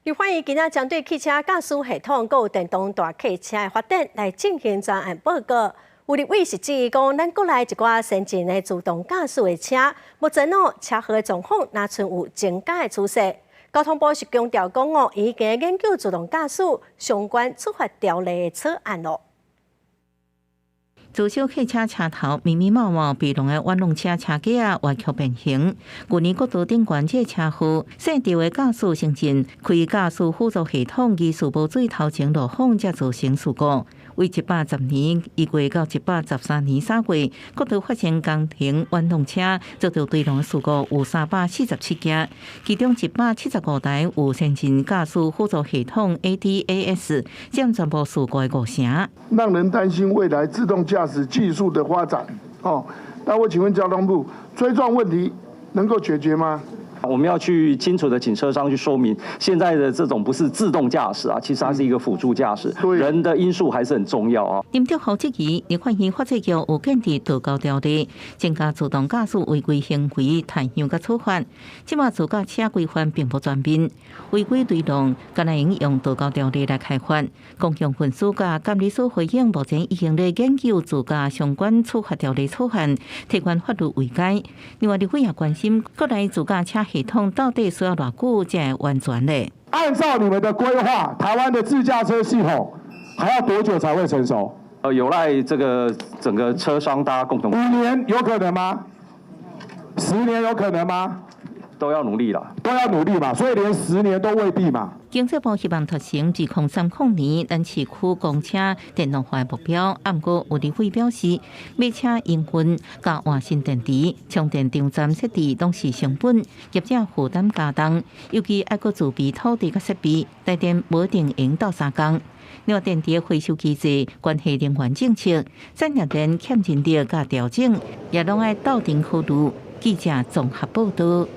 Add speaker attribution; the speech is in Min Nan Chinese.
Speaker 1: 立法院今仔針對汽車駕駛系統閣有電動大客車的發展來進行專案報告。有立委是質疑講，咱國內一寡先進的自動駕駛的車，目前哦車禍的狀況若賰有增加的趨勢。交通部是強調講哦，已經研究自動駕駛相關處罰條例的草案囉。
Speaker 2: 自小客車車頭密密麻麻被挵的冤枉車車架仔歪曲變形。舊年國道頂懸這車禍，細著的駕駛先進開駕駛輔助系統，疑似無注意頭前路況，才造成事故。為110年1月到113年3月，國道發生工程冤枉車遭著墜挵事故有347件，其中175台有先進駕駛輔助系統 ADAS，佔全部事故的五成。
Speaker 3: 讓人擔心未來自動駕駛技術的發展，哦，那我請問交通部，追撞問題能夠解決嗎？
Speaker 4: 我們要去清楚的請車商去說明，現在的這種不是自動駕駛啊，其實它是一個輔助駕駛，人的因素還是很重要啊。
Speaker 2: 林卓豪質疑，立法院法制局有建議道交條例，增加自動駕駛違規行為提向佮處罰。這馬自駕車規範並不全面，違規墜挵敢若會用道交條例來開罰。公共運輸佮監理所回應，目前已經咧研究自駕相關處罰條例草案，提懸法律位階。另外，立委也關心國內自駕車系統到底需要偌久才會完全咧？
Speaker 5: 按照你們的規劃，台灣的自駕車系統還要多久才會成熟？
Speaker 4: 有賴這個整個車商大家共同。
Speaker 5: 5年有可能嗎？10年有可能嗎？
Speaker 4: 都要努力啦，
Speaker 5: 都要努力嘛，所以連十年都未必嘛。
Speaker 2: 經濟部希望達成2030年咱市區公車電動化的目標，毋過有立委表示，買車營運佮換新電池、充電場站設置攏是成本，業者負擔加重，尤其愛閣儲備土地佮設備，台電無一定會鬥相共。另外，電池回收機制關係能源政策，產業鏈欠人力佮調整，也攏愛鬥陣考慮。記者綜合報道。